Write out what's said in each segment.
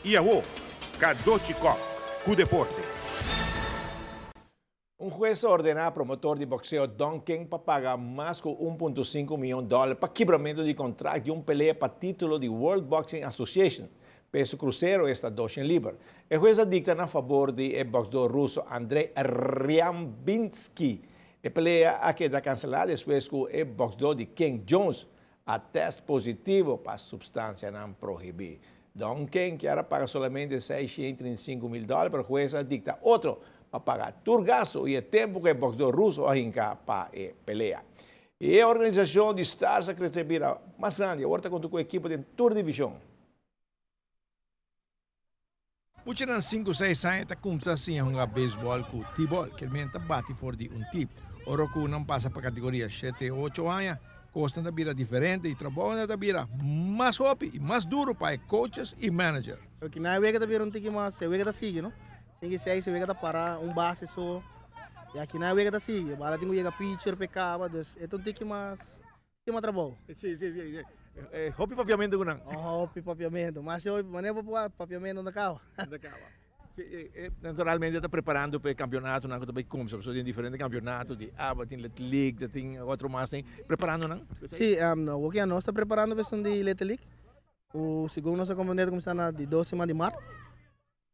I awo, Cadochi Kock ku deporte. Un hues a ordená promotor di bokseo Don King pa paga mas ku 1.5 mion dòler pa kibramentu di kontrakt di un pelea pa título di World Boxing Association peso krusero esta doshen liber. E hues a dikta na fabor di e boksdor ruso Andrei Ryambinskiy. E pelea a keda kanselá despues ku e boksdor di King Jones a tèst positivo pa supstansianan prohibí. Don King kier a paga solamente 635 mil dòler pero hues a dikta otro pa paga tur gasto i e tempu ku e bòksdor ruso a hinka pa e pelea. E organisashon di Stars a krese bira mas grandi, awor ta konta ku ekipo den tur divishon. Muchanan sinku seis aña ta kumsa siña hunga beisbòl ku T-bòl, kelmen ta bati for di un tip. Ora ku nan pasa pa kategoria shete ocho aña, kosnan ta bira diferente i trabounan ta bira mas hopi i mas duru pa e coaches i manager. Oki na e wega ta bira un tiki mas, e wega ta sigui no, sinku i seis e wega ta para un base so, i aki na e wega ta sigui, bala tin ku yega pitcher pa e kaba, dus e ta un tiki mas. Tema trabou. Sí, sí, sí, sí. Eh, hopi papiamento ku nan. Oh, hopi papiamento. Mas hopi, manera bo por papiamento no kaba. No kaba. Sí, eh, eh, naturalmente ta preparando pa e campeonato nan ku ta bai kumsa. Pasobra tin diferente campeonato di ABA, tin Little League, ta tin otro mas tin. Preparando nan? Sí, um, no, woki nos ta preparando pa esun di Little League. Ku segun nos a comprende ta kuminsá na di dos siman di mart.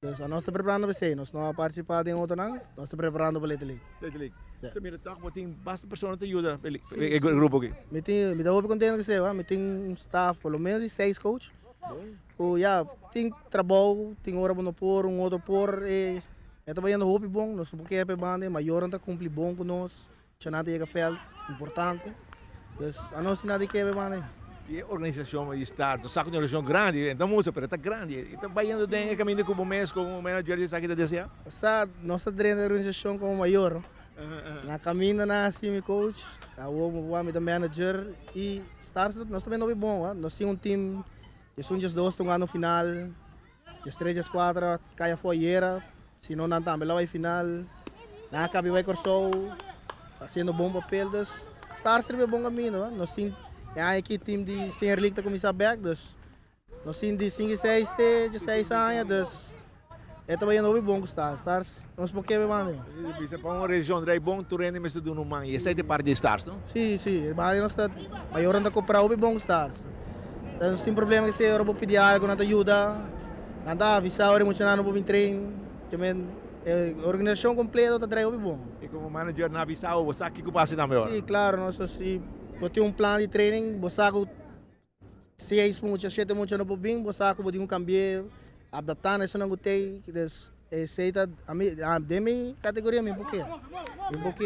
Dus nos ta preparando pa esei, nos no a partisipá den otronan, nos ta preparando pa Little League. Little League. Sí. So mira tòg bo tin basta persona ta yuda e grupo aki. Mi tin, mi ta hopi kontento ku esei, mi tin un staff por lo menos di seis coach ku ya tin trabou, tin ora bo no por, un otro por, e ta bayendo hopi bon, nos no por keha pa e banda, e mayornan ta kumpli bon ku nos. Chana ta yega veld, importante. Dus anos tin nada di kebe mane. I e organisashon di Star, nos sa ku ta un organisashon grandi, e ta mucha pero e ta grandi, e ta bayendo den e kaminda ku bo mes komo manager di esaki ta deseá? Sa, nos ta drenta e organisashon komo mayor. Na kaminda nan a hasi mi coach, awor mi por mi ta manager i Stars nos ta bendo hopi bon. Nos tin un team diesun diesdos ta hungando final. Diestres dieskuater kai afó ayera, si no nan tambe lo bai final. Nan a kabi bai Kòrsou hasiendo bon papel, dus Stars riba e bon kamino. Nos tin e aña aki team di Senior League ta kuminsá bèk, dus nos tin di sinku i seis te dieseis aña, dus e ta bayendo hopi bon ku Stars. Stars nos por kebe banda. Bisa pa un region drai bon tur hende mester duna un man i esei ta e parti di Stars, no? Si, si, e banda nos ta mayornan ta koperá hopi bon ku Stars. Nos tin problema kese ora bo pidi algo nan ta yuda, nan ta avisa ora e muchanan no por bin train, ke men e organisashon kompleto ta drai hopi bon. I komo manager nan avisa bo, bo sa kiko por hasi tambe ora? Si, klaro, nos si bo tin un plan di training bo sa ku seis mucha, shete mucha no por bin, bo sa ku bo tin ku kambi'é, adaptá na esunnan ku tei, dus esei ta ami den mi kategoria mi por keda, mi por keda.